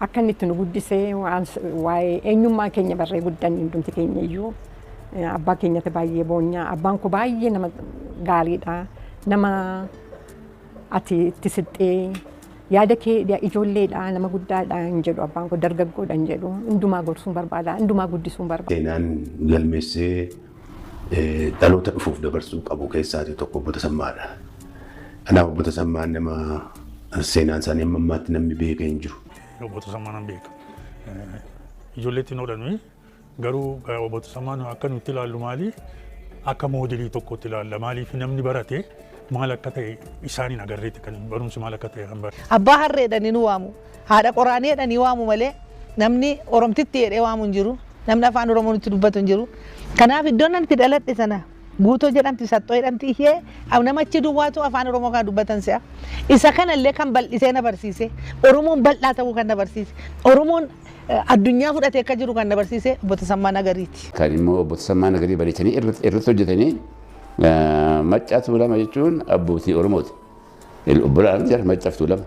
Akka inni itti nu guddisee waa'ee eenyummaa keenya barree guddanne hundumti keenya iyyuu abbaa keenyatti baay'ee boonyaa. Abbaan koo baay'ee nama gaariidha. Nama ati itti siqxee yaada kee ijoolleedha, nama guddaadha hin jedhu, abbaan koo dargaggoodha hin jedhu, hundumaa gorsuun barbaada, hundumaa guddisuun barbaada. Seenaan galmeessee dhaloota dhufuuf dabarsuu qabu keessaatii tokko obbo Tasammaadha. Kanaaf obbo Tasammaan nama seenaan isaanii amma ammaatti namni beekee hin jiru. Obbo Tasammaa nan beeka. Ijoolleetti hin oodhannu, garuu obbo Tasammaan akka nutti ilaallu maali? Akka moodelii tokkotti ilaalla. Maaliif namni barate maal akka ta'e isaaniin agarreetti kan barumsi maal akka ta'e kan bare. Abbaa harreedhanii nu waamu. Haadha qoraanii jedhanii waamu malee namni Oromtitti jedhee waamu hin jiru. Namni afaan Oromoo nutti dubbatu hin jiru. Kanaaf iddoon ani itti dhaladhe sana Guutoo jedhamti, Saxxoo jedhamti, ishee nama achi duwwaatu afaan Oromoo kana dubbatan se'a. Isa kanallee kan bal'isee na barsiise, Oromoon bal'aa ta'uu kan na barsiise, Oromoon addunyaa fudhatee akka jiru kan na barsiise obbo Tasammaa Nagariiti. Kan immoo obbo Tasammaa Nagarii bareechanii irratti hojjetanii, Maccaa Tuulama jechuun abbootii Oromooti. Obbolaan jira Maccaa fi Tuulama.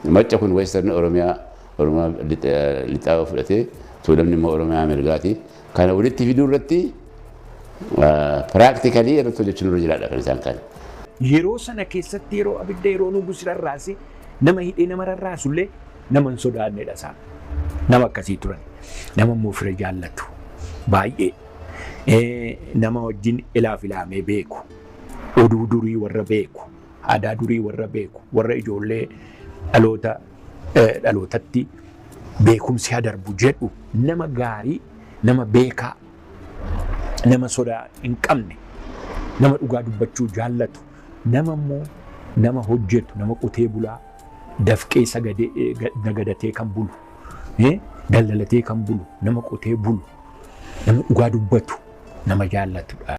Macca kun Western Oromiyaa, Oromiyaa lixaa fudhatee, Tuulamni immoo Oromiyaa mirgaati. Kana walitti fiduu irratti practically irratti hojjechuun irra jiraadha kan isaan kan. Yeroo sana keessatti yeroo abidda yeroo nugus rarraase, nama hidhee nama rarraasullee nama hin sodaannedha isaan. Nama akkasii turan. Nama immoo fira jaallatu baay'ee. Nama wajjin ilaaf ilaamee beeku. Oduu durii warra beeku. Aadaa durii warra beeku. Warra ijoollee dhaloota dhalootatti beekumsi haa darbu jedhu, nama gaarii, nama beekaa, nama sodaa hin qabne, nama dhugaa dubbachuu jaallatu, nama immoo nama hojjetu, nama qotee bulaa dafqee sagadee nagadatee kan bulu, daldalatee kan bulu, nama qotee bulu, nama dhugaa dubbatu, nama jaallatudha.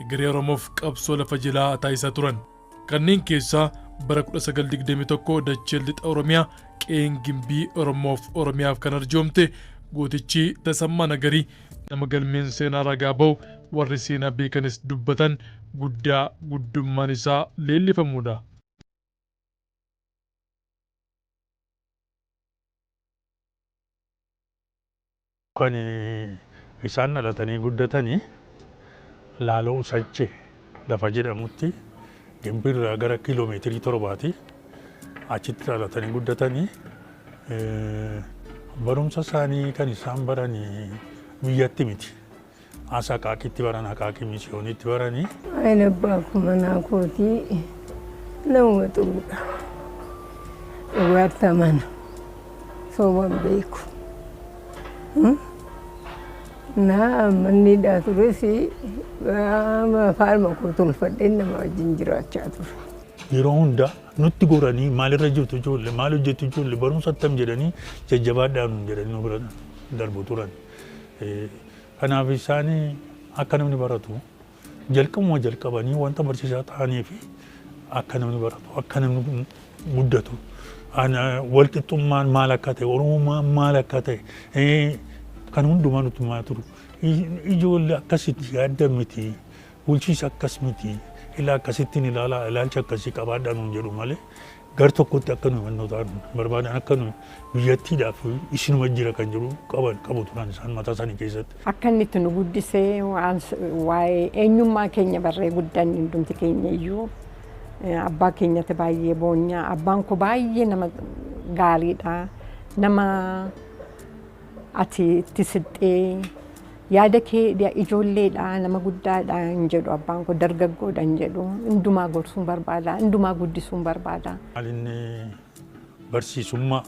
Egeree Oromoof qabsoo lafa jalaa taasisaa turan. Kanneen keessaa bara 1921 dacheen lixa Oromiyaa qe'een Gimbii Oromoof Oromiyaaf kan arjoomte gootichi Tasammaa Nagarii nama galmeen seenaa ragaa bahu, warri seenaa beekanis dubbatan, guddaa guddummaan isaa leellifamuudha. Kan isaan dhalatanii guddatanii Laaloo Usachee lafa jedhamutti, Gimbiirraa gara kiiloomeetirii 7ti. Achitti dhalatanii guddatanii, barumsa isaanii kan isaan baranii biyyatti miti. As Aqaaqiitti baran, Aqaaqii Misiyooniitti baranii. Ani abbaa manaa kootii namuma xuruudha. Dhugaatti amana. Soban beeku. Na manni hidhaa tures afaan koo tolfadheen nama wajjin jiraachaa ture. Yeroo hunda nutti goranii, maalirra jirtu ijoollee, maal hojjettu ijoollee, barumsa attam jedhanii, jajjabaadhaa nuun jedhanii nu bira darbu turan. Kanaaf isaan akka namni baratu jalqabuma jalqabanii wanta barsiisaa ta'anii fi akka namni baratu, akka namni guddatu, walqixxummaan maal akka ta'e, Oromummaan maal akka ta'e kan hundumaa nutti himaa turu. Ijoollee akkasitti yaaddan miti, bulchiinsa akkas miti, ilaa akkasittiin ilaalaa, ilaalcha akkasii qabaadhaa nuun jedhu malee gar tokkotti akka nuyi hubannoo taanu barbaadan, akka nuyi biyyattiidhaaf isinuma jira kan jiru qaban qabu turan isaan mataa isaanii keessatti. Akka inni itti nu guddisee waa'ee eenyummaa keenya barree guddanne hundumti keenya iyyuu abbaa keenyatti baay'ee boonyaa. Abbaan koo baay'ee nama gaariidha. Nama ati itti siqxee yaada kee ijoolleedha, nama guddaadha hin jedhu, abbaan koo dargaggoodha hin jedhu, hundumaa gorsuun barbaada, hundumaa guddisuun barbaada. Inni barsiisummaa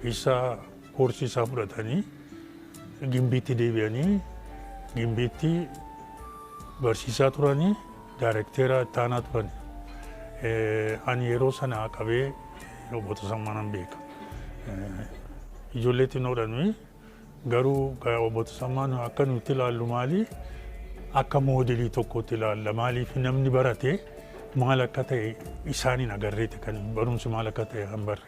isa koorsii isaa fudhatanii Gimbiitti deebi'anii Gimbiitti barsiisaa turanii, daayirekteera itti aanaa turani. Ani yeroo sana qabee obbo Tasammaa nan beeka. Ijoollee xinnoodha nuyi, garuu obbo Tasammaan akka nuti ilaallu maali? Akka moodelii tokkotti ilaalla. Maaliif namni barate Maal akka ta'e isaaniin agarreeti kan barumsi maal akka ta'e kan barre.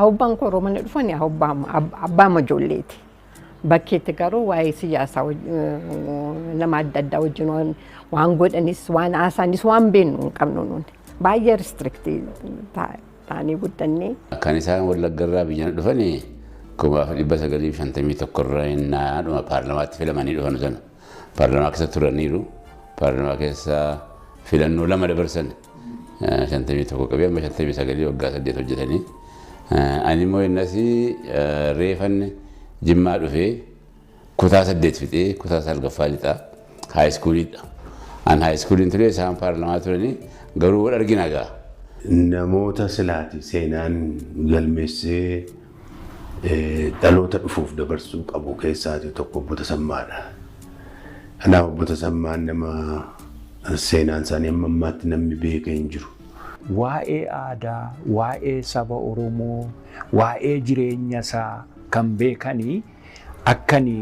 Abbaan koo yeroo mana dhufan abbaa ijoolleeti. Bakkeetti garuu waa'ee siyaasaa nama adda addaa wajjin waan godhanis, waan haasaanis waan beeknu hin qabnu nuti. Baay'ee restrict taanee guddannee. Kan isaan Wallaggarraa biyya dhufanii 1951 irraa innaadhuma paarlamaatti filamanii dhufan sana. Paarlamaa keessa turaniiru. Paarlamaa keessa filannoo lama dabarsan. 51 qabee amma 59, waggaa 8 hojjetanii. Ani immoo innas reefan Jimmaa dhufee kutaa 8 fixee kutaa 9ffaa lixaa high schooliidha. An high schooliin ture, isaan paarlamaa turanii, garuu wal argina gaa. Namoota silaati seenaan galmeessee dhaloota dhufuuf dabarsuu qabu keessaati tokko obbo Tasammaadha. Kanaaf obbo Tasammaan nama seenaan isaanii amma ammaatti namni beekee hin jiru. Waa'ee aadaa, waa'ee saba Oromoo, waa'ee jireenya isaa kan beekanii akkani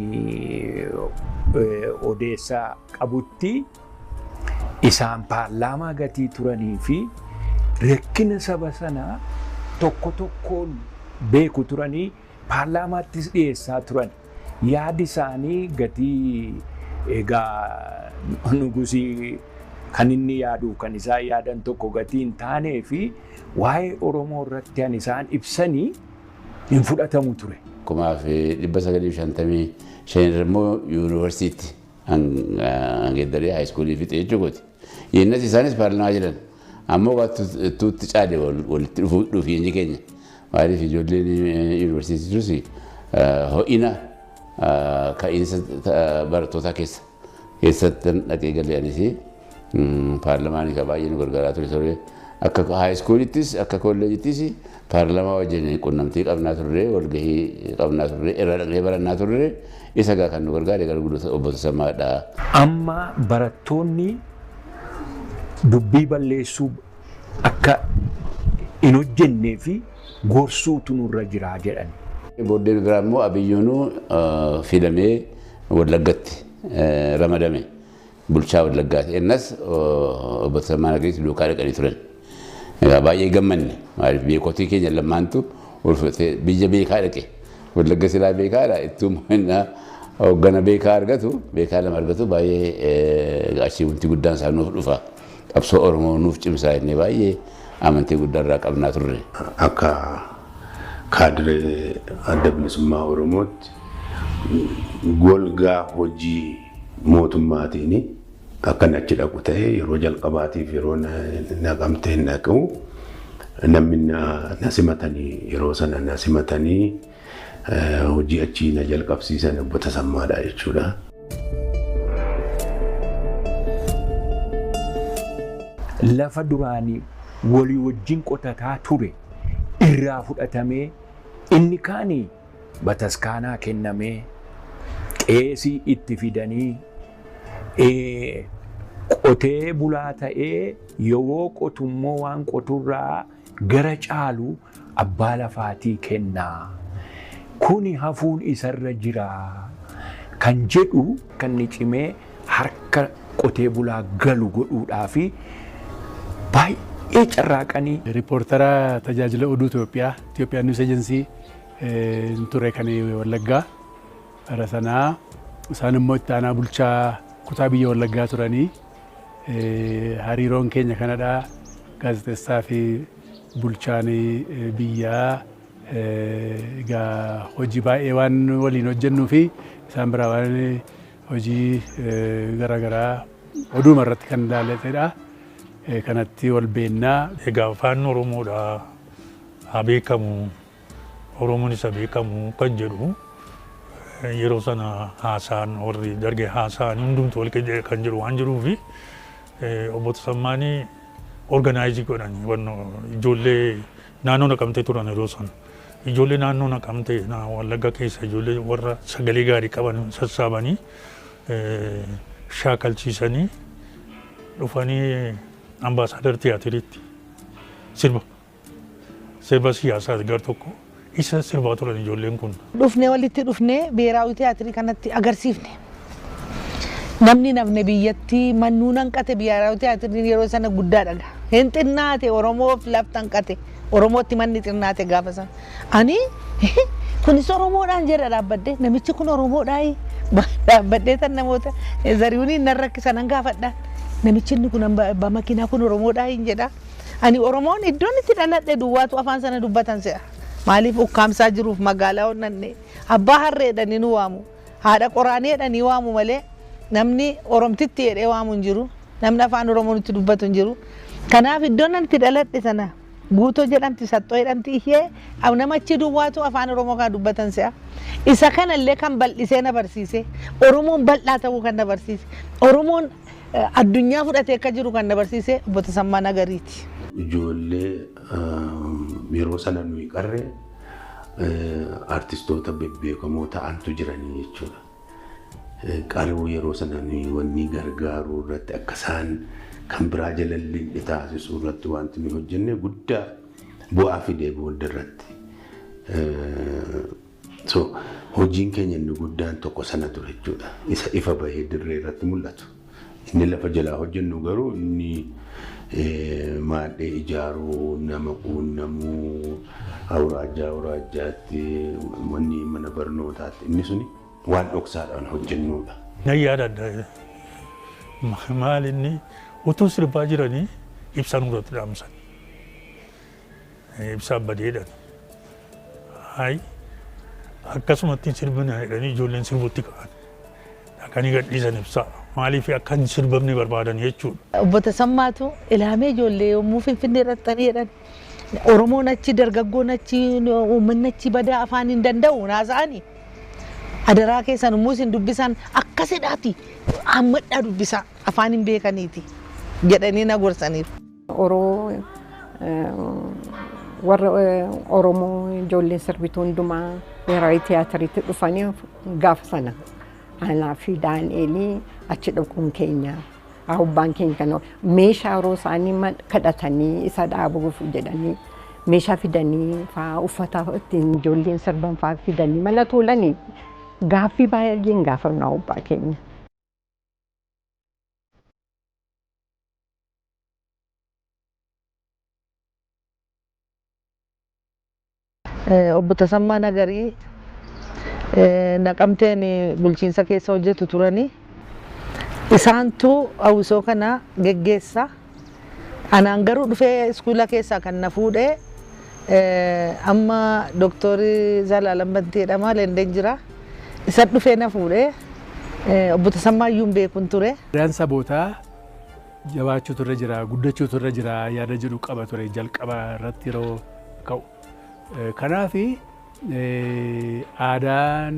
odeessaa qabutti isaan paarlaamaa gatii turanii fi rakkina saba sanaa tokko tokkoon beeku turanii, paarlaamaattis dhiyeessaa turan. Yaadi isaanii gatii egaa nugusii kan inni yaadu kan isaan yaadan tokko gatii hin taanee fi waa'ee Oromoo irratti kan isaan ibsanii hin fudhatamu ture. 1955 immoo yuunivarsiitti hangeeddaree high schoolii fixee jechuudha. Innis isaanis paarlaamaa jiran. Ammoo tuutti caale walitti dhufiinyi keenya. Maaliif, ijoolleen yuunivarsiitii jirus ho'ina ka'iinsa barattootaa keessatti dhaqee galee anis paarlamaan kan baay'ee nu gargaaraa ture. Akka high schoolittis akka kolleejittis paarlaamaa wajjin qunnamtii qabnaa turre, walgahii qabnaa turre, irra dhaqnee barannaa turre. Isa gaa kan nu gargaare gara guddota obbo Tasammaadha. Amma barattoonni dubbii balleessuu akka hin hojjennee fi gorsuutu nurra jira jedhan. Booddeen biraa immoo Abiyyoonuu filamee Wallaggatti ramadame, bulchaa Wallaggaati. Innas obbo Tasammaa Nagariitti duukaa dhaqanii turan. Egaa baay'ee gammanne, maaliif, beekotii keenya lamaantu wal fudhatee biyya beekaa dhaqe. Wallagga silaa beekaadha, ittuu hooggana beekaa argatu, beekaa lama argatu, baay'ee achii wanti guddaan isaa nuuf dhufa. Qabsoo Oromoo nuuf cimsaa jennee baay'ee amantii guddaa irraa qabnaa turre. Akka kaadiree Adda Bilisummaa Oromootti golgaa hojii mootummaatiin akka inni achi dhaqu ta'e, yeroo jalqabaatiif yeroo Naqamtee dhaqu namni na simatanii, yeroo sana na simatanii hojii achii na jalqabsiisan obbo Tasammaadha jechuudha. Lafa duraanii walii wajjin qotataa ture irraa fudhatamee, inni kaanii bataskaanaa kennamee, qeesii itti fidanii, qotee bulaa ta'ee yeroo qotummoo waan qoturraa gara caalu abbaa lafaatii kennaa. Kuni hafuun isarra jira kan jedhu kan inni cimee harka qotee bulaa galu godhuudhaa fi baay'ee carraaqanii. Riippoortara tajaajila oduu Itoophiyaa, Ethiopian News Agency ture kan Wallaggaa. Bara sanaa isaan immoo itti aanaa bulchaa kutaa biyya Wallaggaa turanii, hariiroon keenya kanadha. Gaazexeessaa fi bulchaan biyyaa egaa hojii baay'ee waan waliin hojjennuu fi isaan biraa waan hojii garaagaraa oduuma irratti kan ilaallatedha. Kanatti wal beennaa. Egaa afaan Oromoodha haa beekamu, Oromoon isa beekamu kan jedhu yeroo sana haasaan warri darge haasaan hundumtu wal kan jedhu waan jiruufi obbo Tasammaanii organize godhanii ijoollee naannoo Naqamtee turan yeroo sana. Ijoollee naannoo Naqamtee Wallagga keessa ijoollee warra sagalee gaarii qaban sassaabanii shaakalchiisanii dhufanii Ambaasaadar Tiyaatiriitti sirba siyaasaa gar tokko isa sirbaa turan ijoolleen kun. Dhufnee walitti dhufnee Beeraawii Tiyaatirii kanatti agarsiifne. Namni nafne biyyatti mannuu hanqate biyya tiyaatiriin yeroo sana guddaadha. Hin xinnaate Oromoof lafti hanqate Oromootti manni xinnaate gaafa sana. Ani kunis Oromoodhaan jedha dhaabbadde namichi kun Oromoodhaayi dhaabbadhee tan namoota zarihuun nan rakkisan nan gaafadha. Namichi inni kun abbaa makiinaa kun Oromoodhaayi hin jedha. Ani Oromoon iddoon itti dhaladhe duwwaatu afaan sana dubbatan se'a. Maaliif ukkaamsaa jiruuf magaalaa onnanne abbaa harreedhanii nu waamu haadha qoraaneedhanii waamu malee namni Oromtitti jedhee waamu hin jiru namni afaan Oromoo nutti dubbatu hin jiru. Kanaaf iddoon ani itti dhaladhe sana guutoo jedhamti saxxoo jedhamti ishee nama achi duwwaatu afaan Oromoo kana dubbatan se'a. Isa kanallee kan bal'isee na barsiise Oromoon bal'aa ta'uu kan na barsiise Oromoon addunyaa fudhatee akka jiru kan na barsiise obbo Tasammaa Nagariiti. Ijoollee yeroo sana nuyi qarre artistoota bebbeekamoo ta'antu jiranii jechuudha. Qaruu yeroo sana nuyi wanni gargaaruu irratti akka isaan kan biraa jalalli taasisuu irratti wanti nuyi hojjenne guddaa bu'aa fidee booda irratti. So hojiin keenya inni guddaan tokko sana ture jechuudha. Isa ifa bahee dirree irratti mul'atu. Inni lafa jalaa hojjennu garuu inni maadhee ijaaruu, nama quunnamuu, awuraajjaa awuraajjaatti, wanni mana barnootaatti inni suni waan dhoksaadhaan hojjennudha. Nan yaadadha. Maal inni utuu sirbaa jiranii ibsaa nurratti dhaamsan. Ibsaa badeedhaan. Hayi akkasumatti sirbina jedhanii ijoolleen sirbutti ka'an. Dhaqanii gadhiisan ibsaa. Maaliif akka hin sirbamne barbaadan jechuudha. Obbo Tasammaatu ilaamee ijoollee yommuu Finfinnee irratti jedhan Oromoon achi dargaggoon achi uummanni achi badaa afaan hin danda'u naasa'ani. Adaraa keessan immoo isin dubbisan akkasidhaati hammadhaa dubbisaa afaan hin beekaniiti jedhanii na gorsaniiru. Warra Oromoo ijoolleen sirbituu hundumaa yeroo tiyaatiriitti dhufanii gaafa sana. Anaa fi Daani'elii achi dhaquun keenya abbaan keenya kana meeshaa yeroo isaanii kadhatanii isa dhaabuuf jedhanii meeshaa fidanii faa uffata ittiin ijoolleen sirban faa fidanii mana tuulanii gaaffii baay'een gaafannu abbaa keenya. Obbo Tasammaa Nagarii naqamteen bulchiinsa keessa hojjetu turanii isaantu hawwisoo kana geggeessa. Anaan garuu dhufee iskuula keessaa kan na fuudhee amma Dooktorri Zalaalam Bantii jedhama London jira. Isa dhufee na fuudhee obbo Tasammaa iyyuu hin beekun ture. Aadaan sabootaa jabaachuutu irra jira, guddachuutu irra jira yaada jedhu qaba ture jalqaba irratti yeroo ka'u. Kanaaf aadaan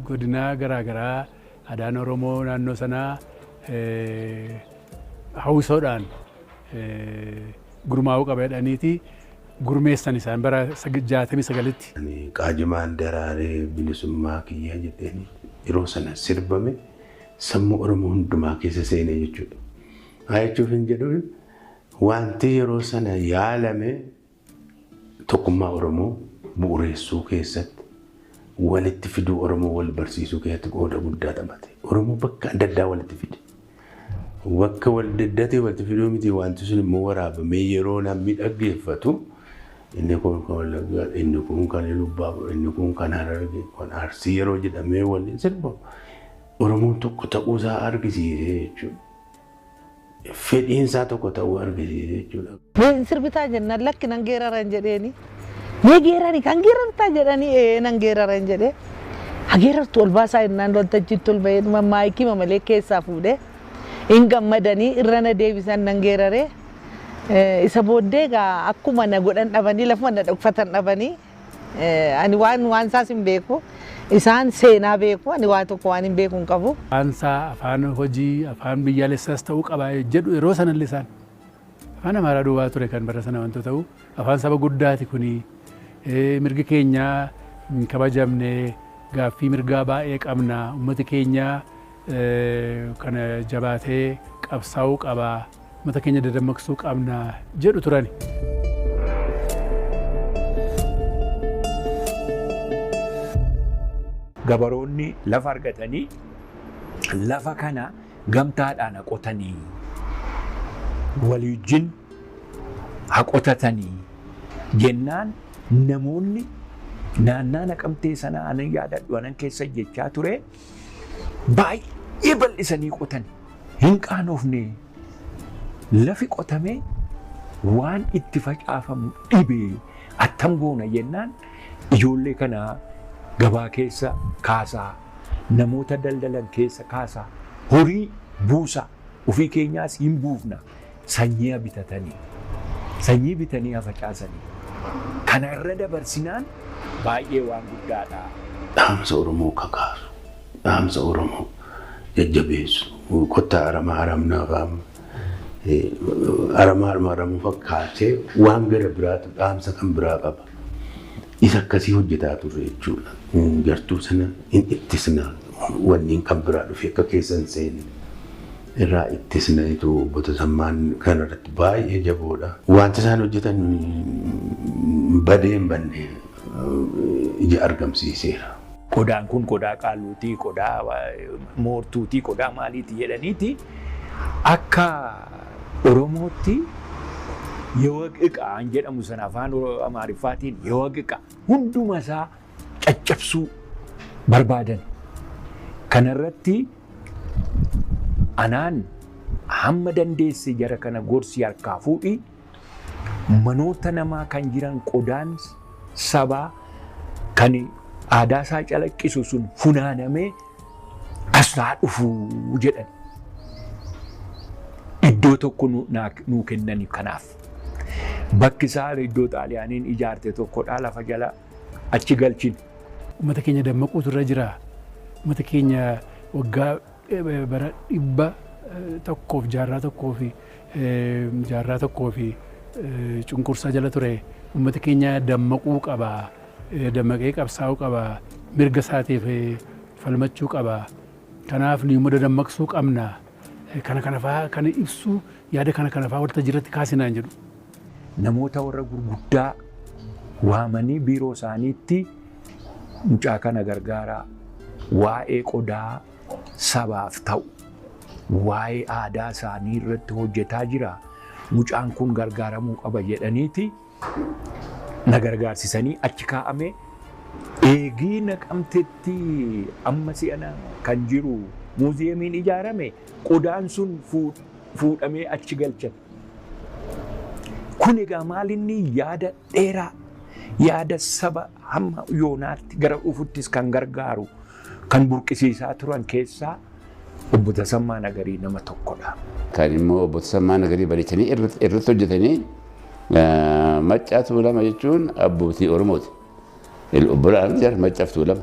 godinaa garaagaraa aadaan Oromoo naannoo sanaa hawwisoodhaan gurmaa'uu qaba jedhaniiti gurmeessan isaan bara 69tti. Qaajimaan daraaree bilisummaa kiyyaa jedheen yeroo sana sirbame sammuu Oromoo hundumaa keessa seenee jechuudha. Haa jechuuf hin jedhu wanti yeroo sana yaalame tokkummaa Oromoo bu'uureessuu keessatti walitti fiduu Oromoo wal barsiisuu keessatti qooda guddaa taphate. Oromoo bakka adda addaa walitti fide. Bakka wal daddatee walitti fiduu miti wanti sun immoo waraabamee yeroo namni dhaggeeffatu inni kun kan Wallaggaa, inni kun kan Ilubbaabor, inni kun kan Harargee, kan Arsii yeroo jedhamee waliin sirbamu Oromoon tokko ta'uusaa argisiisee jechuudha. Fedhiinsaa tokko ta'uu argisiisee jechuudha. Mee sirbitaa jennaan lakki nan geeraran jedheeni. Mee geerari kan geerartaa jedhanii ee nan geeraran jedhee. Hageerartu ol baasaa jennaan waltajjiitti ol bahee maayikii malee keessaa fuudhee hin gammadanii irra na deebisan nan geeraree. Isa booddee egaa akkuma na godhan dhabanii lafuma na dhokfatan dhabanii ani waan waan isaas hin beeku isaan seenaa beeku ani waa tokko waan hin beeku hin qabu. Afaan isaa afaan hojii afaan biyyaalessaas ta'uu qaba jedhu yeroo sanallee isaan afaan Amaaraa duwwaa ture kan bara sana wantoota ta'u afaan saba guddaati kuni mirgi keenyaa hin kabajamne gaaffii mirgaa baay'ee qabna uummati keenya kana jabaatee qabsaa'uu qaba uummata keenya dadammaqsuu qabna jedhu turani. Gabaroonni lafa argatanii Lafa kana gamtaadhaan qotanii waliijjin haa qotatanii jennaan namoonni naannaa Naqamtee sana anan yaadadhu anan keessa jechaa ture baay'ee bal'isanii qotan hin qaanofne lafi qotamee waan itti facaafamu dhibee attam goona jennaan ijoollee kana gabaa keessa kaasaa namoota daldalan keessa kaasaa horii buusaa ofii keenyaas hin buufna sanyii bitatanii sanyii bitanii haa facaasanii kana irra dabarsinaan baay'ee waan guddaadha. Dhaamsa Oromoo kakaasu, dhaamsa Oromoo jajjabeessu, kottaa aramaa aramnaaf aramaa aramuu fakkaatee waan gara biraatu dhaamsa kan biraa qaba. Isa akkasii hojjetaa turre jechuudha. Gartuu sana hin ittisna wanniin kan biraa dhufe akka keessa hin seenne irraa ittisna itu obbo Tasammaan kanarratti baay'ee jaboodha. Wanti isaan hojjetan badee hin banne ija argamsiiseera. Qodaan kun qodaa qaalluutii, qodaa moortuutii, qodaa maaliitii jedhaniiti akka Oromootti የወግ ዕቃ jedhamu sana afaan Amaariffaatiin የወግ ዕቃ hunduma isaa caccabsuu barbaadan. Kanarratti anaan hamma dandeesse jara kana gorsi harkaa fuudhi manoota namaa kan jiran qodaan sabaa kan aadaa isaa calaqqisu sun funaanamee as haa dhufuu jedhan. Iddoo tokko nuu kennani kanaaf. Bakki isaa iddoo Xaaliyaaniin ijaarte tokkodha lafa jala achi galchine. Uummata keenya dammaquutu irra jira. Uummata keenya waggaa bara 161 fi cunqursaa jala ture. Uummata keenya dammaquu qaba. Dammaqee qabsaa'uu qaba. Mirga isaatiif falmachuu qaba. Kanaaf nu immoo dammaqsuu qabna. Kana kana fa'aa kana ibsuu yaada kana kana fa'aa waltajjii irratti kaasinaan jedhu. Namoota warra gurguddaa waamanii biiroo isaaniitti mucaa kana gargaaraa waa'ee qodaa sabaaf ta'u waa'ee aadaa isaanii irratti hojjetaa jira. Mucaan kun gargaaramuu qaba jedhaniiti na gargaarsisanii achi kaa'ame. Eegii Naqamtetti amma si'ana kan jiru muuziyeemiin ijaarame qodaan sun fuudhamee achi galchan. Kun egaa maal inni yaada dheeraa yaada saba hamma yoonaatti gara dhufuttis kan gargaaru kan burqisiisaa turan keessaa obbo Tasammaa Nagarii nama tokkodha. Kan immoo obbo Tasammaa Nagarii bareechanii irratti hojjetanii Maccaa Tuulama jechuun abbootii Oromooti. Obbolaan jira Maccaaf Tuulama.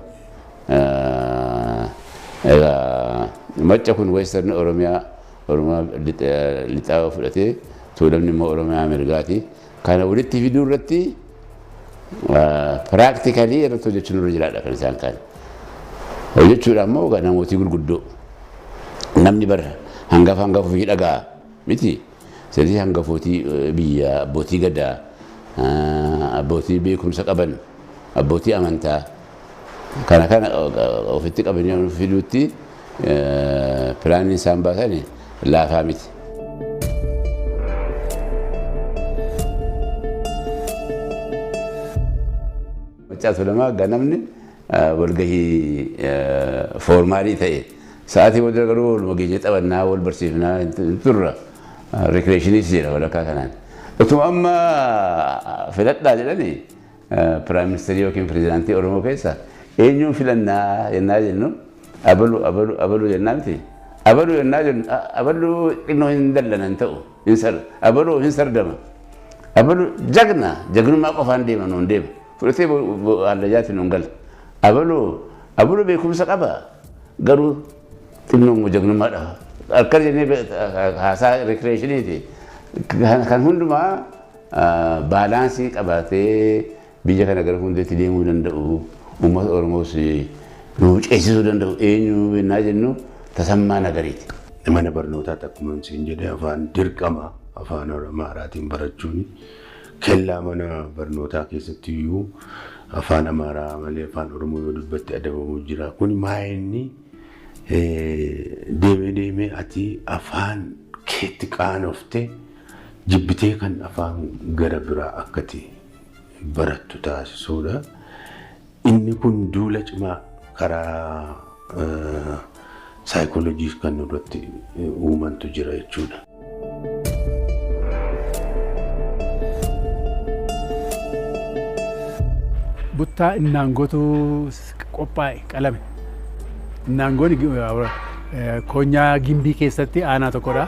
Macca kun Western Oromiyaa Oromiyaa lixaa fudhatee Tuulamni immoo Oromiyaa mirgaati. Kana walitti fiduu irratti practically irratti hojjechuun irra jiraadha kan isaan kaan. Hojjechuudhaan immoo namootii gurguddoo namni bara hangafa hangafa ofii dhagaa miti. Sadii hangafootii biyya abbootii gadaa abbootii beekumsa qaban abbootii amantaa kana kana ofitti qabanii fiduutti pilaaniin isaan baasan laafaa miti. Maccaa Tuulamaa ganamni walgahii formal ta'e sa'aatii booda garuu waluma geenyee taphannaa wal barsiifnaa hin turra. Recreationiis jira walakkaa kanaan. Utuma amma filadhaa jedhani prime ministerii yookiin pirezidaantii Oromoo keessa eenyuun filannaa jennaa jennu abalu abalu abalu jennaa miti. Abalu jennaa jennu abalu xinnoo hin dallanan ta'u hin sar abalu hin sardama. Abalu jagna jagnummaa qofaan deema nuun deema. Fudhatee hallayyaatti nuun gala. Abalu abalu beekumsa qaba garuu xinnoo immoo jagnummaa dhaba. Akka jennee haasaa recreationiiti. Kan hundumaa balance qabaatee biyya kana gara fuulduratti deemuu danda'u uummata Oromoos nu ceesisuu danda'u eenyu yennaa jennu Tasammaa Nagariiti. Mana barnootaatti akkuma isin jedhe afaan dirqama afaan Amaaraatiin barachuun kellaa mana barnootaa keessatti iyyuu afaan Amaaraa malee afaan Oromoo yoo dubbatte adabamuu jira. Kun maa inni Deemee deemee ati afaan keetti qaanoftee jibbitee kan afaan gara biraa akkati barattu taasisuudha. Inni kun duula cimaa karaa saayikooloojii kan nurratti uumantu jira jechuudha. Buttaa innaangootu qophaa'e qalame. Innaangoon koonyaa Gimbii keessatti aanaa tokkodha.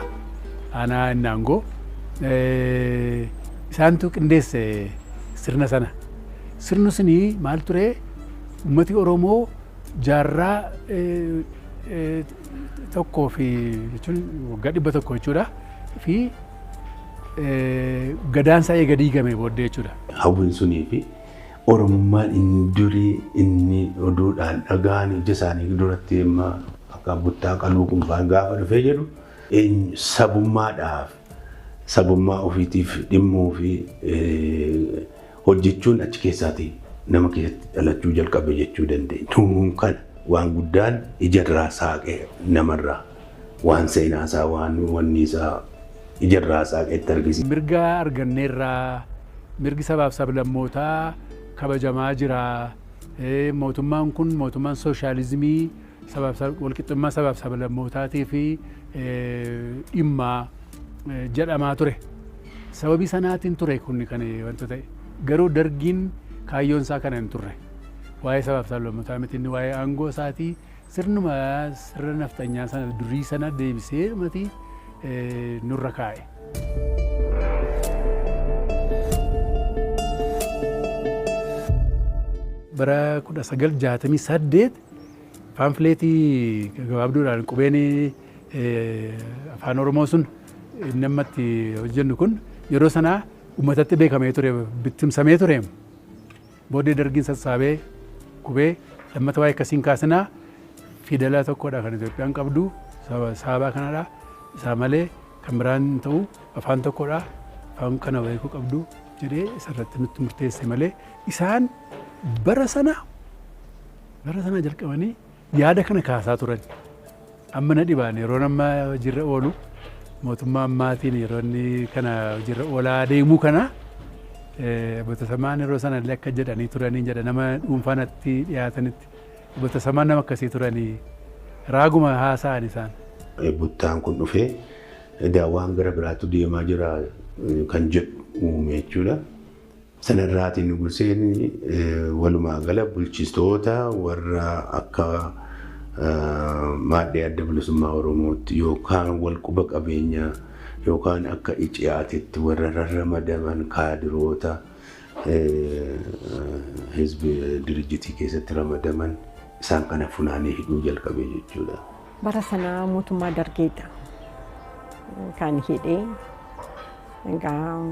Aanaa Innaangoo. Isaantu qindeesse sirna sana. Sirni suni maal ture? Uummati Oromoo jaarraa tokkoo fi jechuun waggaa 100 jechuudha fi gadaan isaa eega diigame booddee jechuudha. Hawwiin sunii fi Oromummaan inni durii inni oduudhaan dhagaan ija isaanii duratti amma akka buttaa qaluu kun faan gaafa dhufee jedhu sabummaadhaaf sabummaa ofiitiif dhimmuu fi hojjechuun achi keessaatii nama keessatti dhalachuu jalqabe jechuu dandeenya. Tuun kana waan guddaan ijarraa saaqee namarraa waan seenaasaa waan wanni isaa ijarraa saaqee itti argisiisa. Mirga arganneerraa, mirgi sabaaf sablammootaa kabajamaa jira. Mootummaan kun mootummaan sooshaalizimii walqixxummaa sabaaf sablammootaatii fi dhimma jedhamaa ture. Sababii sanaatiin ture kun kan wanta ta'e. Garuu Dargiin kaayyoon isaa kana hin turre. Waa'ee sabaaf sablammootaa miti, inni waa'ee aangoo isaatii sirnuma sirna nafxanyaa sana durii sana deebisee mati nurra kaa'e. Bara 1968 paamfileetii gabaabduudhaan qubeen afaan Oromoo sun inni ammatti hojjennu kun yeroo sanaa uummatatti beekamee ture, bittimsamee ture. Booddee Dargiin sassaabee qubee lammata waa'ee akkasiin kaasinaa, fidela tokkodha kan Itoophiyaan qabdu saabaa kanadha. Isaa malee kan biraan hin ta'u, afaan tokkodha, afaan kana beekuu qabdu jedhee isarratti nutti murteesse malee isaan bara sana jalqabanii yaada kana kaasaa turan. Amma na dhibaan yeroo amma hojiirra oolu, mootummaa ammaatiin yeroo inni kana hojiirra oolaa deemuu kana, Obbo Tasammaan yeroo sana illee akka jedhanii turanii jedha nama dhuunfaa natti dhiyaatanitti. Obbo Tasammaan nama akkasii turanii, raaguma haasa'an isaan. Buttaan kun dhufee waan gara biraatu deemaa jira kan jedhu uume jechuudha. Sanarraatiin Nuguseen walumaa gala bulchitoota warra akka maadhee Adda Bilisummaa Oromootti yookaan walquba qabeenya yookaan akka iciyaatitti warra rarramadaman, kaadiroota hizbi dirjitii keessatti ramadaman, isaan kana funaanee hidhuu jalqabe jechuudha. Bara sanaa mootummaa Dargeedha kan hidhee. Egaa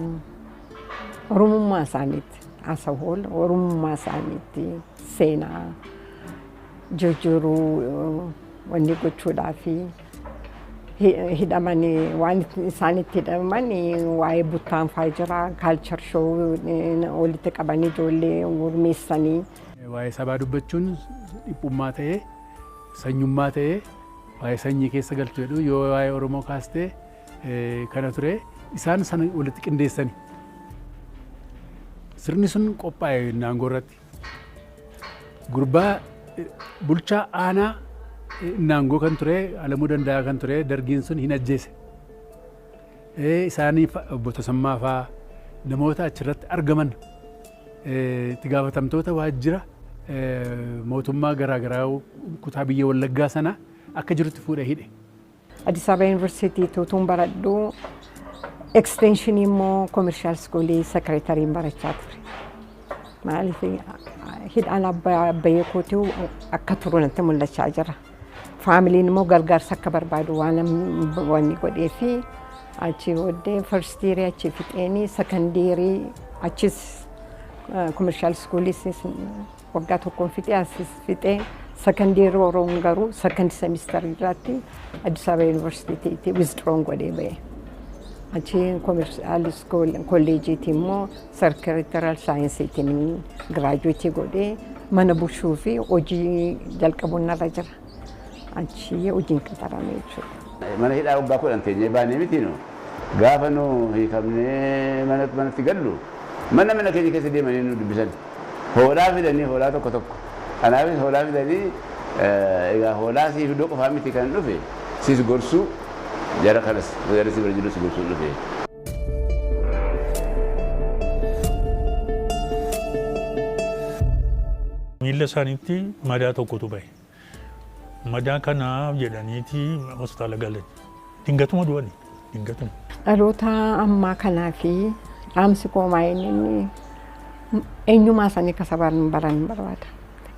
Oromummaa isaaniitti asahool Oromummaa isaaniitti seenaa jijjiiruu wanni gochuudhaa fi hidhamanii, waan isaan itti hidhaman waa'ee buttaan fa'aa jira, culture show walitti qabanii ijoollee gurmeessanii. Waa'ee sabaa dubbachuun dhiphummaa ta'ee, sanyummaa ta'ee, waa'ee sanyii keessa galtu jedhu yoo waa'ee Oromoo kaastee kana ture, isaan sana walitti qindeessani. Sirni sun qophaa'e naangoo irratti. Gurbaa bulchaa aanaa naangoo kan ture, Alamuu Danda'a kan ture, Dargiin sun hin ajjeese. Isaanii obbo Tasammaa fa'aa namoota achirratti argaman, itti gaafatamtoota waajjira mootummaa garaagaraa kutaa biyya Wallaggaa sana akka jirutti fuudhee hidhe. Addis Ababa Yuunivarsiitii tuutuun baradhu, extensionii immoo commercial schoolii secretaryn barachaa ture. Maaliif hidhaan abbayyee kootii akka turu natti mul'achaa jira. Familyn immoo gargaarsa akka barbaadu waan wanni godhee fi achi booddee first yearii achi fixeenii, second yearii achis commercial schooliis waggaa tokkoon fixee, asis fixee, second yearii Oromoon garuu second semesterii irratti Addis Ababa Yuunivarsiitiitti withdrawn godhee ba'e. Achi commercial kolleejiitti immoo secretarial scienceiitiin graduate godhee mana bushuu fi hojii jalqabuun narra jira. Achi hojiin qaxarame jechuudha. Mana hidhaa waggaa 10 teenyee baanee miti nu gaafa nu hiikamnee manatti gallu mana mana keenya keessa deemanii nu dubbisan. Hoolaa fidanii hoolaa tokko tokko. Kanaafis hoolaa fidanii egaa hoolaa siif iddoo qofaa miti kan dhufe siis gorsuu jara kanas jara si bira jiru si gorsuu dhufe. Miilla isaaniitti madaa tokkotu bahe. Madaa kanaaf jedhaniiti hospitaala galan. Dingatuma du'ani. Dingatuma. Dhaloota ammaa kanaa fi dhaamsi koo maayinni eenyummaa isaanii akka sabaan baran barbaada.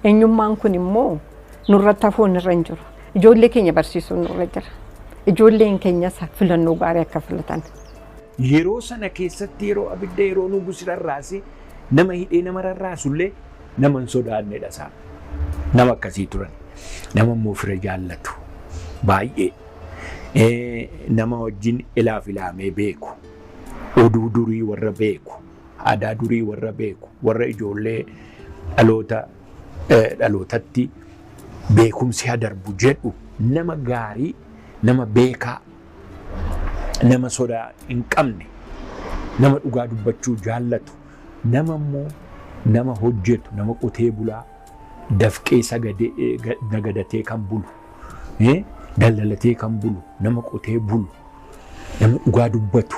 Eenyummaan kun immoo nurratti hafuun irra hin jiru. Ijoollee keenya barsiisuun nurra jira. Ijoolleen keenyas filannoo gaarii akka filatan. Yeroo sana keessatti yeroo abidda yeroo nugusi rarraase nama hidhee nama rarraasullee nama hin sodaannedha isaan. Nama akkasii turan. Nama immoo fira jaallatu baay'ee. Nama wajjin ilaaf ilaamee beeku. Oduu durii warra beeku. Aadaa durii warra beeku. Warra ijoollee dhaloota dhalootatti beekumsi haa darbu jedhu nama gaarii, nama beekaa, nama sodaa hin qabne, nama dhugaa dubbachuu jaallatu, nama immoo nama hojjetu, nama qotee bulaa dafqee nagadatee kan bulu, daldalatee kan bulu, nama qotee bulu, nama dhugaa dubbatu,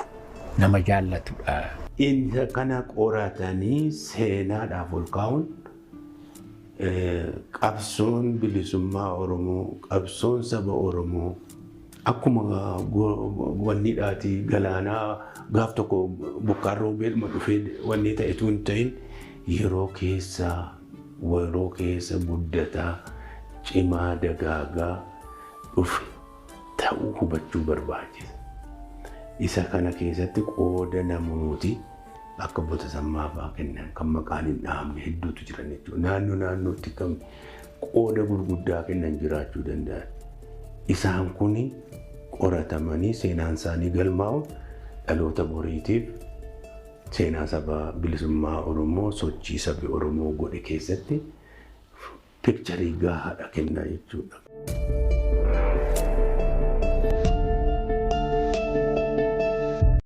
nama jaallatudha. Isa kana qoratanii seenaadhaaf ol kaa'uun qabsoon bilisummaa Oromoo, qabsoon saba Oromoo akkuma wanniidhaati galaanaa gaaf tokko bokkaan roobeedhuma dhufee wanni ta'etu hin ta'in yeroo keessa guddataa cimaa dagaagaa dhufe ta'uu hubachuu barbaachisa. Isa kana keessatti qooda namooti akka Obbo Tasammaa fa'aa kennan kan maqaan hin dhahamne hedduutu jiran jechuudha. Naannoo naannootti kan qooda gurguddaa kennan jiraachuu danda'an. Isaan kun qoratamanii seenaan isaanii galmaa'uun dhaloota boriitiif seenaa saba bilisummaa Oromoo sochii sabi Oromoo godhe keessatti pikcharii gahaadha kenna jechuudha.